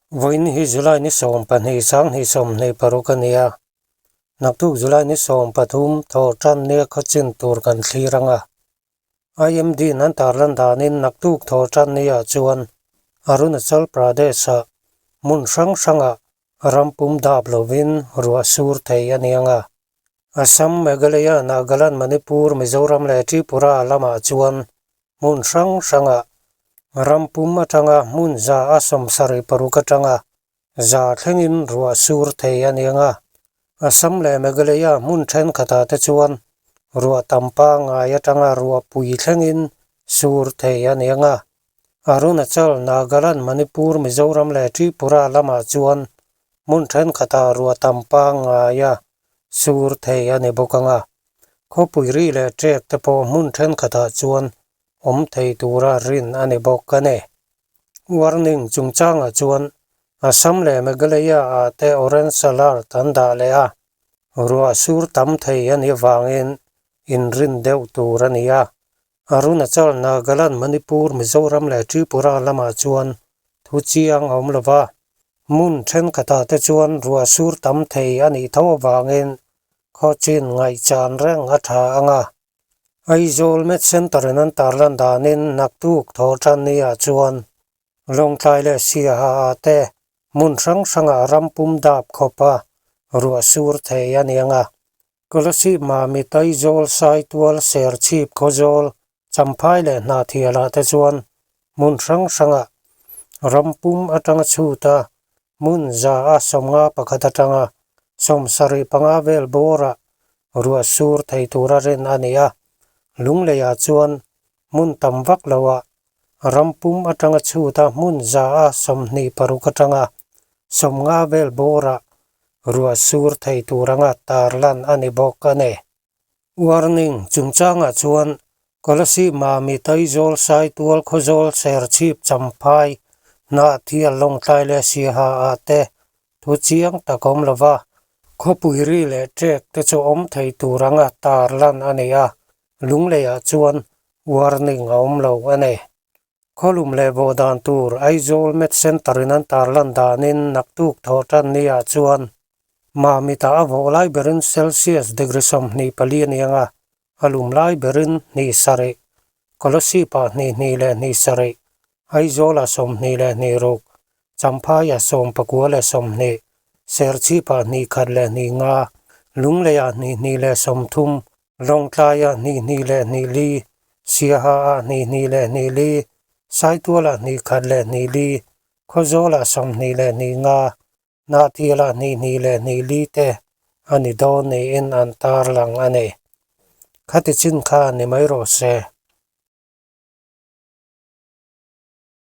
Vawiin hi July ni 12 2026 a ni a, naktuk July ni 13 thaw tan nia khaw chin tur kan thlir ang a. IMD in an tarlan danin naktuk thaw tan niah chuan Arunachal Pradesh-ah hmun hrang hrangah ram pum dap lovin ruah sur thei a ni ang a. Assam, Meghalaya, Nagaland, Manipur, Mizoram leh Tripura lamah chuan hmun hrang hrangah ram pum atanga hmun 176 atanga 100 thlengin ruah sur thei a ni ang a. Assam leh Meghalaya hmun thenkhatah te chuan ruah tam pangngai atanga ruah pui thlengin sur thei a ni ang a. Arunachal, Nagaland, Manipur, Mizoram leh Tripura lamah chuan hmun thenkhatah ruah tam pangngaia sur thei a ni bawk ang a. Khawpui ri leh ṭek te pawh hmun thenkhatah chuan awm thei tura rin a ni bawk a ni. Warning chungchangah chuan Assam leh Meghalaya ah te orange alert an dah leh a, ruah sur tam thei a nih avangin inrin deuh tur a ni a. Arunachal, Nagaland, Manipur, Mizoram leh Tripura lamah chuan thu chiang a awm lo va, hmun thenkhatah te chuan ruah sur tam thei a nih tho avangin Khawchin ngaihchan reng a tha ang a. Aizawl Med Centre in an tarlan danin naktuk thaw tan niah chuan Lawngtlai leh Siaha ah te hmun hrang hrangah ram pum dap khawpa ruah sur thei a ni ang a. Kolasib Mamit Aizawl Saitual Serchhip Khawzawl Champhai leh Hnahthialah te chuan hmun hrang hrangah ram pum atanga chhuta hmun 151 atanga 75 vel bawrah ruah sur thei tura rin a ni a. Lungleiah chuan hmun tam vak loah ram pum atanga chhuta hmun 126 atanga 50 vel bawrah ruah sur thei tur anga tarlan a ni bawk a ni. Warning chungchangah chuan Kolasib Mami Taizawl Saitual Khawzawl Serchhip Champhai Hnahthial Lawngtlai leh Siaha ah te thu chiang tak awm lova khawpui ri leh ṭek te chu awm thei tur anga tarlan a ni a, Lungleiah chuan warning a awm lo a ni. Khawlum leh vawh dan tur Aizawl Med Centre in an tarlan danin naktuk thawh tan niah chuan Mamitah a vawh lai berin Celsius degree 24 a ni ang a, a lum lai berin hnih sarih, Kolasib-ah hnih hnih leh hnih sarih, Aizawlah 26 leh hnih ruk, Champhaiah 19 leh 20, Serchhipah hnih khat leh hnih nga, Lungleiah hnih hnih leh 30, Lawngtlaiah hnih hnih leh hnih li, Siahaah hnih hnih leh hnih li, Saitualah hnih khat leh hnih li, Khawzawlah 20 leh hnih nga, Hnahthialah hnih hnih leh hnih li te a ni dawn niin an tarlang a ni. Khati chin kha ni mai rawh se.